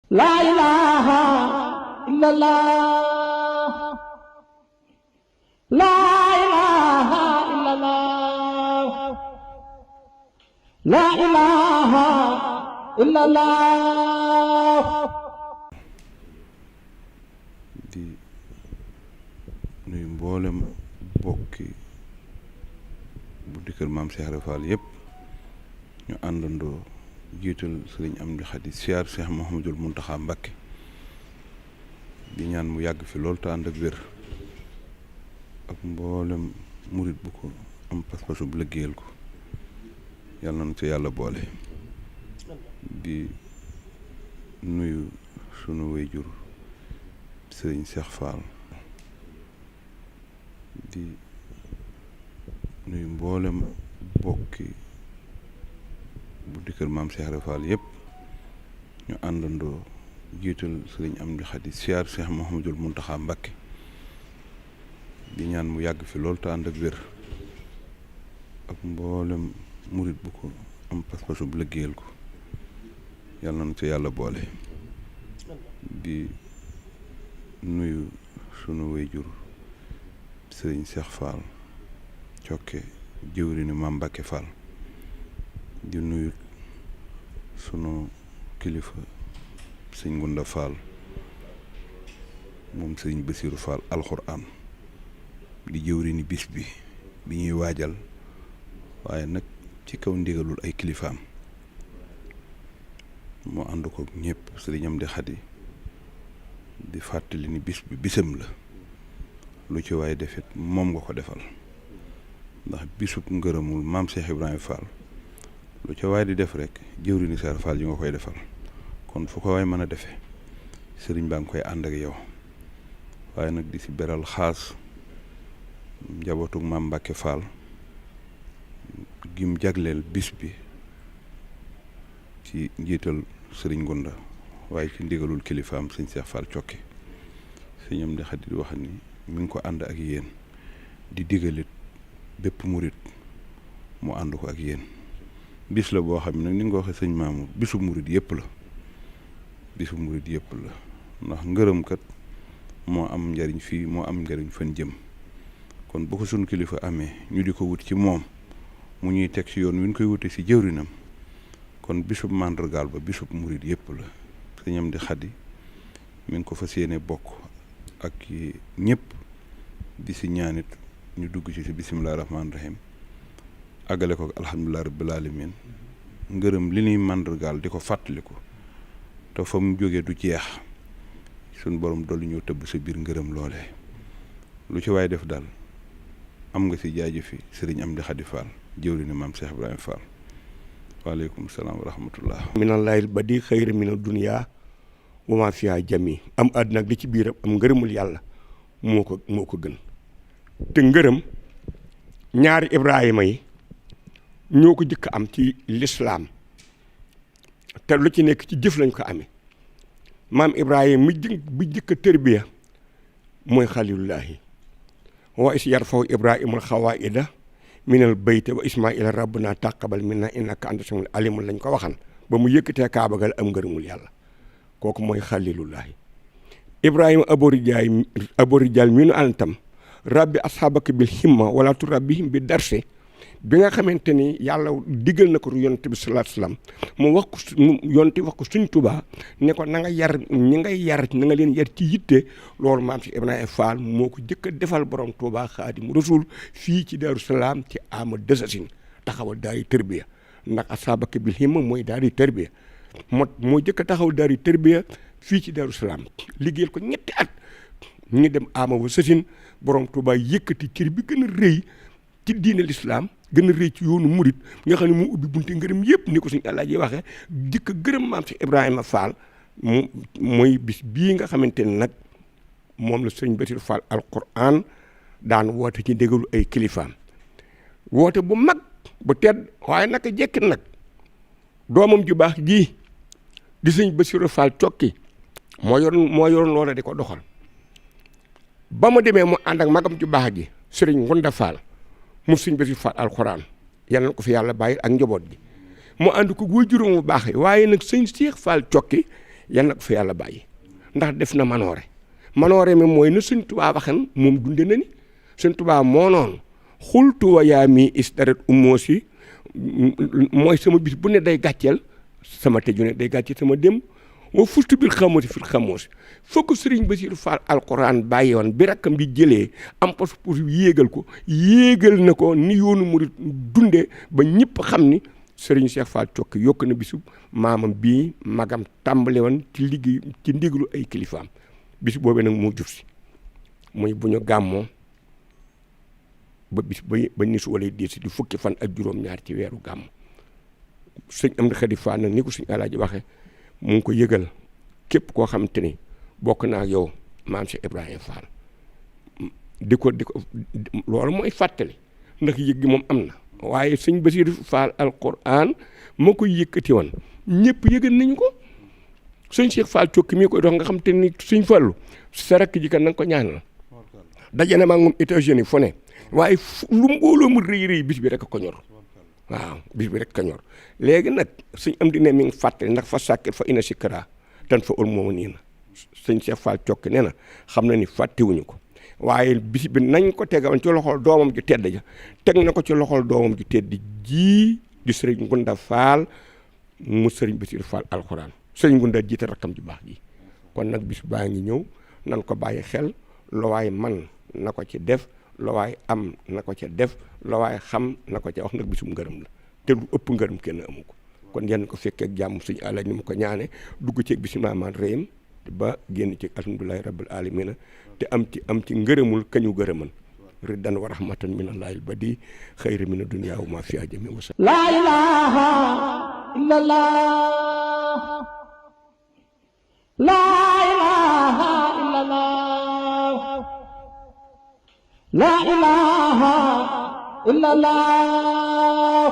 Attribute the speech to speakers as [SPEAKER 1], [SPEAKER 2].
[SPEAKER 1] La ilaha illallah. La ilaha illallah. La ilaha illallah.
[SPEAKER 2] di nuyu mboolem bokki bu di kër maam Cheikh Ibra Fall yëpp ñu àndandoo jiital sëriñ Amdi Xadi siyaar Cheikh Mouhamadul Muntaxa Mbakke di ñaan mu yàgg fi loolu te ànd ak wér ak mboolem murit bu ko am pas-pasu bu liggéeyal ko yàlla na ci yàlla boole di nuyu sunu wayjur sëriñ Cheikh Fall di nuyu mboolem bokki bu di kër maam Cheikh Ibra Fall yëpp ñu àndandoo jiital sëriñ Amdi Xadi siyaar Cheikh Mouhamadul Muntaxa Mbakke di ñaan mu yàgg fi loolu te ànd ak wér ak mboolem murit bu ko am pas-pasu bu liggéeyal ko yàlla na ci yàlla boole di nuyu sunu wayjur sëriñ Cheikh Fall cokke jëwriñu maam Mbakke Fall di nuyu sunu kilifa sëñ Ngunda Fall moom sëriñ Basiiru Fall alxuraan di jëwriñu bis bi ñuy waajal waaye nag ci kaw ndigalul ay kilifaam moo ànd ko ñëpp sëriñ Amdi Xadi di fàttali ni bis bi bisam la lu ci waaye defit moom nga ko defal ndax bisub ngërëmul maam Cheikh Ibrahima Fall lu ci waaye di def rek jëwriñu Cheikh Fall yi nga koy defal kon fu ko waay mën a defee sëriñ baa ngi koy ànd ak yow waaye nag di si beral xaas njabootug maam Mbàkke Fall gim jagleel bis bi ci njiital sëriñ Ngunda waaye ci ndigalul kilifaam sëñ Cheikh Fall cokke sëñ Amdi Xadi di wax ni mi ngi ko ànd ak yéen di digalit bépp murit mu ànd ko ak yéen bis la boo xam ne nag ni nga ko waxee sëñ Maamu bisu murit yëpp la bisu murit yëpp la ndax ngërëm kat moo am njariñ fii moo am njariñ fan jëm kon bu ko sunu kilifa amee ñu di ko wut ci moom mu ñuy teg ci yoon wi ñu koy wute ci jëwrinam kon bisub màndargaal ba bisub murit yëpp la sëñ Amdi Xadi mi ngi ko fas yéene bokk ak ñëpp di si ñaanit ñu dugg ci bisimilah rahmaani rahim àggale ko alhamdulilah rabbil alamin ngërëm li ñuy màndargaal di ko fàttaliku te fa mu jógee du jeex suñ borom dolli ñëw tëbb sa biir ngërëm loole lu ci waay def daal am nga si jaajëfi sëriñ Amdi Xadi Fall jëwriñu maam Cheikh Ibrahima Fall waaleykum salaam wa rahmatullah
[SPEAKER 3] minallaahil badi xayri mina dunya wa maa fiihaa jami am àddina ak li ci biiram am ngërëmul yàlla moo ko gën te ngërëm ñaari Ibrahima yi ñoo ko jëkk am ci lislaam te lu ci nekk ci jëf lañ ko amee maam Ibrahima bi jëkk tërbiya mooy xalilullaahi wa is yarfaw Ibrahimul xawaa'ida minal bayti wa Ismaa'ila rabbana taqabbal minna innaka anta samiul alim lañ ko waxan ba mu yëkkatee Kaaba ga am ngërëmul yàlla kooku mooy xalilullaahi Ibrahima aborijaal mi nu antam rabbi asxaabaka bil himma wala turabbihim bi darse bi nga xamante ni yàlla diggal na ko yonent bi sallallahu alayhi wasallam mu wax ko yonent wax ko Sëñ Tuubaa ne ko na nga yar ñi ngay yar na nga leen yar ci yitte loolu maam si Ibrahima Fall moo ko jëkk a defal borom Tuubaa Xaadimu Rasuul fii ci Daaru Salaam ci ama desasin taxawal daari tërbiya ndax asxaabaka bil himma mooy daari tërbiya moo jëkk a taxaw daari tërbiya fii ci Daaru Salaam liggéeyal ko ñetti at ñu dem ama wa sësin borom Tuubaa yëkkati cër bi gën a rëy ci diine l'islam gën a rëy ci yoonu murit nga xam ne mu ubbi bunte ngërëm yëpp ni ko suñu Alaaji waxee jëkk gërëm maam si Ibrahima Fall mooy bis bii nga xamante ne nag moom la sëñ Basiru Fall alquran daan woote ci déggalu ay kilifaam woote bu mag bu tedd waaye naka jekki nag doomam ju baax ji di sëñ Basiru Fall cokki moo yoroon loola di ko doxal ba mu demee mu ànd ak magam ju baax ji sëriñ Ngunda Fall mu sëñ Basiru Fall alxuraan yal na ko fi yàlla bàyyi ak njaboot gi mu ànd ko góor juróom bu baax waaye nag sëñ Cheikh Fall cokki yal na ko fi yàlla bàyyi ndax def na manoore mi mooy na Sëñ Tuubaa waxan moom dunde na ni Sëñ Tuubaa moo noonu xultuwa yaa mi istaret umoosi mooy sama bis bu ne day gàcceel sama tëju ne day gàcceel sama dem wa fustu bil xamoosi fil xamoosi fokk Sëriñ Basiiru Faal alquran bàyyi woon bi rakkam di jëlee am pas pour yéegal na ko ni yoonu murit dunde ba ñëpp xam ni Sëriñ Cheikh Fall Thiocké yokk na bisu maamam bii magam tàmbale woon ci liggéey ci ndigalu ay kilifaam bis boobee nag moo jur si muy bu ñu gàmmoo ba bis ba ni su walay diir si di fukki fan ak juróom-ñaar ci weeru gàmm sëñ Amdi Xadi Fall nag ni ko sëñ Alaaji waxe mu ngi ko yëgal képp koo xamante ni bokk naa ak yow maam Cheikh Ibrahima Fall di ko loolu mooy fàttali ndax yëg gi moom am na waaye sëñ Basiiru Fall alquran moo koy yëkkati woon ñëpp yëgal nañu ko sëñ Cheikh Fall Thiocké mii koy dox nga xam te ni sëñ Fallu sa rakk ji kan na nga ko ñaanal dajane maa ngi États-Unis fu ne waaye lu mbooloo mu rëy bis bi rek ko ñor waaw bis bi rek ko ñor léegi nag sëñ am di ne mi ngi fàttali ndax fa sàkkir fa ina sikra tan fa ul moomu nii na sëñ Cheikh Fall Thiocké nee na xam na ni fàttewuñu ko waaye bis bi nañ ko tegawoon ci loxol doomam ju tedd ja teg na ko ci loxol doomam ju tedd ji di sëriñ Ngunda Fall mu sëriñ Basiiru Fall alxuraan sëriñ Ngunda jiite rakkam ju baax ji kon nag bis baa ngi ñëw nan ko bàyyi xel loo waay man na ko ci def loo waay am na ko ca def loo waay xam na ko ca wax nag bisum ngërëm la te lu ëpp ngërëm kenn amu ko kon yenn ko fekkee ak jàmm suñu àlla ni mu ko ñaane dugg ci bismillaahi rahmaani rahiim ba génn ci alhamdulillahi rabbil aalamiina te am ci ngërëmul kañu gërëman riddan wa rahmatan minallaahil badi xayri mina dunya wa ma fiha jami wa
[SPEAKER 1] la ilaha illallah la ilaha illallah la ilaha illallah